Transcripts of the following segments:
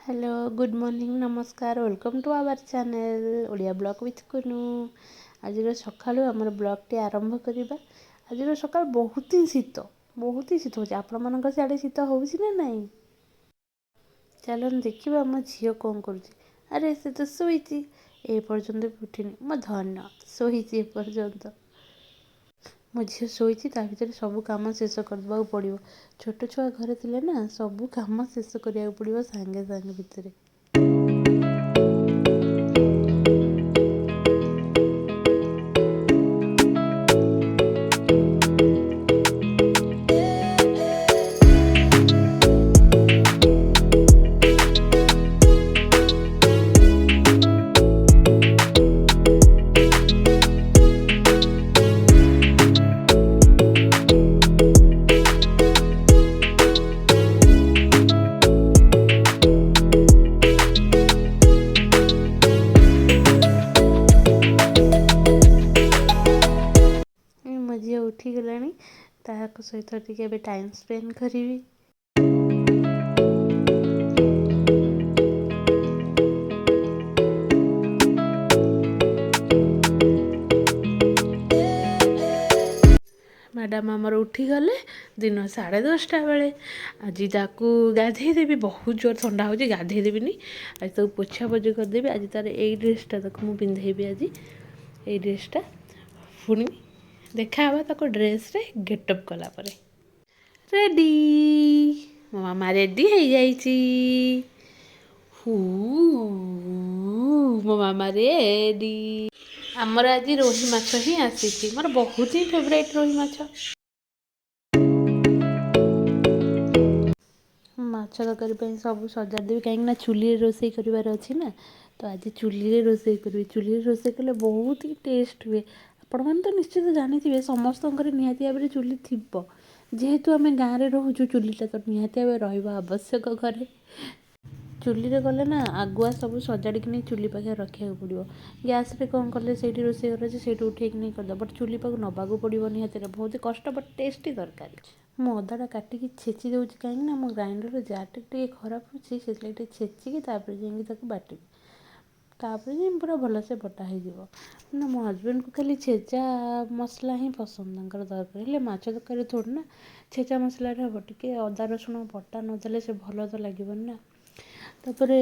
Hello, good morning, ନମସ୍କାର। Welcome to our channel Odia blog with Kunu. ଆଜିର ସକାଳୁ ଆମର ବ୍ଲଗ୍ଟି ଆରମ୍ଭ କରିବା। ଆଜିର ସକାଳୁ ବହୁତ ହିଁ ଶୀତ, ବହୁତ ହିଁ ଶୀତ ହେଉଛି। ଆପଣମାନଙ୍କ ସିଆଡ଼େ ଶୀତ ହେଉଛି ନା ନାହିଁ? ଚାଲନ୍ତୁ ଦେଖିବା ଆମ ଝିଅ କ'ଣ କରୁଛି। ଆରେ, ସେ ତ ଶୋଇଛି, ଏ ପର୍ଯ୍ୟନ୍ତ ବି ଉଠିନି। ମୋ ଧନ ଶୋଇଛି ଏପର୍ଯ୍ୟନ୍ତ। ମୋ ଝିଅ ଶୋଇଛି, ତା ଭିତରେ ସବୁ କାମ ଶେଷ କରିଦେବାକୁ ପଡ଼ିବ। ଛୋଟ ଛୁଆ ଘରେ ଥିଲେ ନା, ସବୁ କାମ ଶେଷ କରିବାକୁ ପଡ଼ିବ ସାଙ୍ଗେ ସାଙ୍ଗେ ଭିତରେ। ମୋ ଝିଅ ଉଠିଗଲାଣି, ତାଙ୍କ ସହିତ ଟିକେ ଏବେ ଟାଇମ୍ ସ୍ପେଣ୍ଡ କରିବି। ମ୍ୟାଡ଼ାମ୍ ଆମର ଉଠିଗଲେ ଦିନ 10:30 ବେଳେ। ଆଜି ତାକୁ ଗାଧେଇ ଦେବି। ବହୁତ ଜୋର ଥଣ୍ଡା ହେଉଛି, ଗାଧେଇ ଦେବିନି ଆଜି, ତାକୁ ପୋଛା ପୋଛି କରିଦେବି। ଆଜି ତାର ଏଇ ଡ୍ରେସ୍ଟା ତାକୁ ମୁଁ ପିନ୍ଧେଇବି ଆଜି ଏଇ ଡ୍ରେସ୍ଟା। ପୁଣି ଦେଖାହେବା ତାକୁ ଡ୍ରେସ୍ରେ ଗେଟଅପ୍ କଲା ପରେ। ରେଡ଼ି, ମୋ ମାମା ରେଡ଼ି ହେଇଯାଇଛି। ହୁ, ମୋ ମାମା ରେଡ଼ି। ଆମର ଆଜି ରୋହି ମାଛ ହିଁ ଆସିଛି। ମୋର ବହୁତ ହିଁ ଫେଭରାଇଟ୍ ରୋହି ମାଛ। ମାଛ ତରକାରୀ ପାଇଁ ସବୁ ସଜାଡ଼ି ଦେବି, କାହିଁକିନା ଚୁଲିରେ ରୋଷେଇ କରିବାର ଅଛି ନା। ତ ଆଜି ଚୁଲିରେ ରୋଷେଇ କରିବି। ଚୁଲିରେ ରୋଷେଇ କଲେ ବହୁତ ହିଁ ଟେଷ୍ଟ ହୁଏ। ଆପଣମାନେ ତ ନିଶ୍ଚିତ ଜାଣିଥିବେ, ସମସ୍ତଙ୍କର ନିହାତି ଭାବରେ ଚୁଲି ଥିବ। ଯେହେତୁ ଆମେ ଗାଁରେ ରହୁଛୁ, ଚୁଲିଟା ତ ନିହାତି ଭାବେ ରହିବା ଆବଶ୍ୟକ ଘରେ। ଚୁଲିରେ କଲେ ନା, ଆଗୁଆ ସବୁ ସଜାଡ଼ିକି ନେଇ ଚୁଲି ପାଖରେ ରଖିବାକୁ ପଡ଼ିବ। ଗ୍ୟାସ୍ରେ କ'ଣ କଲେ, ସେଇଠି ରୋଷେଇ ଘର ଅଛି, ସେଇଠି ଉଠେଇକି ନେଇ କରିଦେବ। ବଟ୍ ଚୁଲି ପାଖକୁ ନେବାକୁ ପଡ଼ିବ ନିହାତି, ବହୁତ କଷ୍ଟ, ବଟ୍ ଟେଷ୍ଟି ତରକାରୀ। ମୁଁ ଅଦାଟା କାଟିକି ଛେଚି ଦେଉଛି, କାହିଁକିନା ମୋ ଗ୍ରାଇଣ୍ଡର ଜାର୍ଟା ଟିକେ ଖରାପ ଅଛି। ସେଥିଲାଗି ଟିକେ ଛେଚିକି ତାପରେ ଯାଇକି ତାକୁ ବାଟିବି, ତାପରେ ଯାଇ ପୁରା ଭଲସେ ବଟା ହେଇଯିବ ନା। ମୋ ହଜବେଣ୍ଡକୁ ଖାଲି ଛେଚା ମସଲା ହିଁ ପସନ୍ଦ ତାଙ୍କର ତରକାରୀ। ହେଲେ ମାଛ ତରକାରୀ ଥୋଡ଼ି ନା ଛେଚା ମସଲାରେ ହେବ? ଟିକେ ଅଦା ରସୁଣ ବଟା ନଦେଲେ ସେ ଭଲ ତ ଲାଗିବନି ନା। ତାପରେ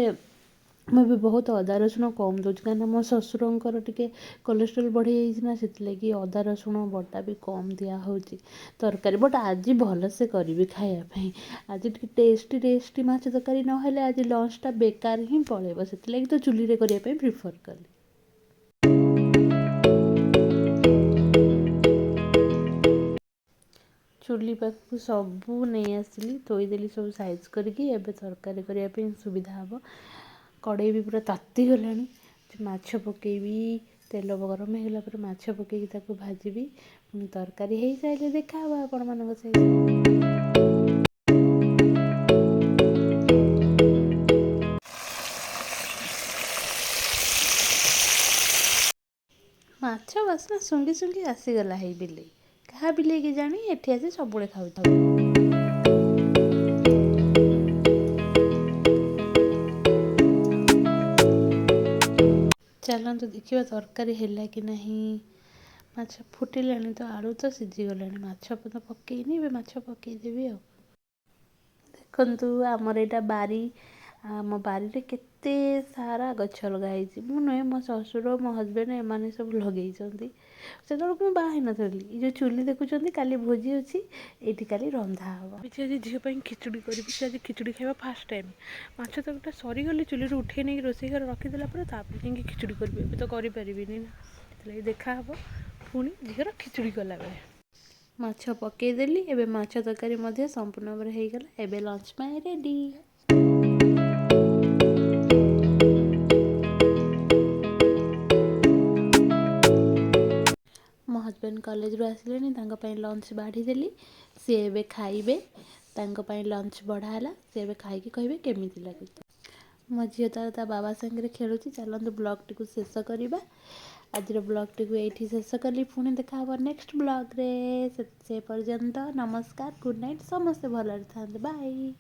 ମୁଁ ଏବେ ବହୁତ ଅଦା ରସୁଣ କମ୍ ଦେଉଛି, କାହିଁକିନା ମୋ ଶ୍ୱଶୁରଙ୍କର ଟିକେ କୋଲେଷ୍ଟ୍ରଲ୍ ବଢ଼ିଯାଇଛି ନା, ସେଥିଲାଗି ଅଦା ରସୁଣ ବଟା ବି କମ୍ ଦିଆହେଉଛି ତରକାରୀ। ବଟ୍ ଆଜି ଭଲସେ କରିବି ଖାଇବା ପାଇଁ। ଆଜି ଟିକେ ଟେଷ୍ଟି ଟେଷ୍ଟି ମାଛ ତରକାରୀ ନହେଲେ ଆଜି ଲଞ୍ଚଟା ବେକାର ହିଁ ପଳେଇବ। ସେଥିଲାଗି ତ ଚୁଲିରେ କରିବା ପାଇଁ ପ୍ରିଫର୍ କଲି। ଚୁଲି ପାଖକୁ ସବୁ ନେଇ ଆସିଲି, ଥୋଇଦେଲି ସବୁ ସାଇଜ୍ କରିକି। ଏବେ ତରକାରୀ କରିବା ପାଇଁ ସୁବିଧା ହେବ। କଡ଼େଇ ବି ପୁରା ତାତିଗଲାଣି। ମାଛ ପକେଇବି। ତେଲ ଗରମ ହେଇଗଲା ପରେ ମାଛ ପକେଇକି ତାକୁ ଭାଜିବି। ପୁଣି ତରକାରୀ ହେଇସାରିଲେ ଦେଖା ହେବ ଆପଣମାନଙ୍କ ସହିତ। ମାଛ ବାସ୍ନା ଶୁଙ୍ଘି ଶୁଙ୍ଘି ଆସିଗଲା। ହେଇ ବିଲେଇ, କାହା ବିଲେଇ କେଜାଣି, ଏଠି ଆସି ସବୁବେଳେ ଖାଉଛି। ଚାଲନ୍ତୁ ଦେଖିବା ତରକାରୀ ହେଲା କି ନାହିଁ। ମାଛ ଫୁଟିଲାଣି ତ, ଆଳୁ ତ ସିଝିଗଲାଣି, ମାଛ ତ ପକେଇନି, ଏବେ ମାଛ ପକେଇଦେବି। ଆଉ ଦେଖନ୍ତୁ, ଆମର ଏଇଟା ବାରି। ଆମ ବାରିରେ କେତେ ସାରା ଗଛ ଲଗା ହେଇଛି। ମୁଁ ନୁହେଁ, ମୋ ଶ୍ୱଶୁର, ମୋ ହଜବେଣ୍ଡ, ଏମାନେ ସବୁ ଲଗେଇଛନ୍ତି। ସେତେବେଳକୁ ମୁଁ ବାହା ହେଇନଥିଲି। ଏଇ ଯେଉଁ ଚୁଲି ଦେଖୁଛନ୍ତି, କାଲି ଭୋଜି ଅଛି ଏଇଠି, କାଲି ରନ୍ଧା ହେବ। ଭାବିଛି ଆଜି ଝିଅ ପାଇଁ ଖିଚୁଡ଼ି କରିବି। ସେ ଆଜି ଖିଚୁଡ଼ି ଖାଇବା ଫାର୍ଷ୍ଟ ଟାଇମ୍। ମାଛ ତରକାରୀଟା ସରିଗଲେ, ଚୁଲିରୁ ଉଠେଇ ନେଇକି ରୋଷେଇ ଘରେ ରଖିଦେଲା ପରେ ତାପରେ ଯାଇକି ଖିଚୁଡ଼ି କରିବି। ଏବେ ତ କରିପାରିବିନି ନା। ସେଥିଲାଗି ଦେଖାହେବ ପୁଣି ଝିଅର ଖିଚୁଡ଼ି କଲାବେଳେ। ମାଛ ପକେଇଦେଲି। ଏବେ ମାଛ ତରକାରୀ ମଧ୍ୟ ସମ୍ପୂର୍ଣ୍ଣ ଭାବରେ ହେଇଗଲା। ଏବେ ଲଞ୍ଚ ପାଇଁ ରେଡ଼ି। ମୋ ହଜବେଣ୍ଡ କଲେଜରୁ ଆସିଲେଣି, ତାଙ୍କ ପାଇଁ ଲଞ୍ଚ ବାଢ଼ିଦେଲି। ସିଏ ଏବେ ଖାଇବେ। ତାଙ୍କ ପାଇଁ ଲଞ୍ଚ ବଢ଼ା ହେଲା। ସେ ଏବେ ଖାଇକି କହିବେ କେମିତି ଲାଗୁଛି। ମୋ ଝିଅ ତାର ତା ବାବା ସାଙ୍ଗରେ ଖେଳୁଛି। ଚାଲନ୍ତୁ, ବ୍ଲଗ୍ଟିକୁ ଶେଷ କରିବା। ଆଜିର ବ୍ଲଗ୍ଟିକୁ ଏଇଠି ଶେଷ କଲି। ପୁଣି ଦେଖା ହେବ ନେକ୍ସଟ ବ୍ଲଗ୍ରେ। ସେ ପର୍ଯ୍ୟନ୍ତ ନମସ୍କାର, ଗୁଡ଼୍ ନାଇଟ୍। ସମସ୍ତେ ଭଲରେ ଥାନ୍ତୁ। ବାଇ।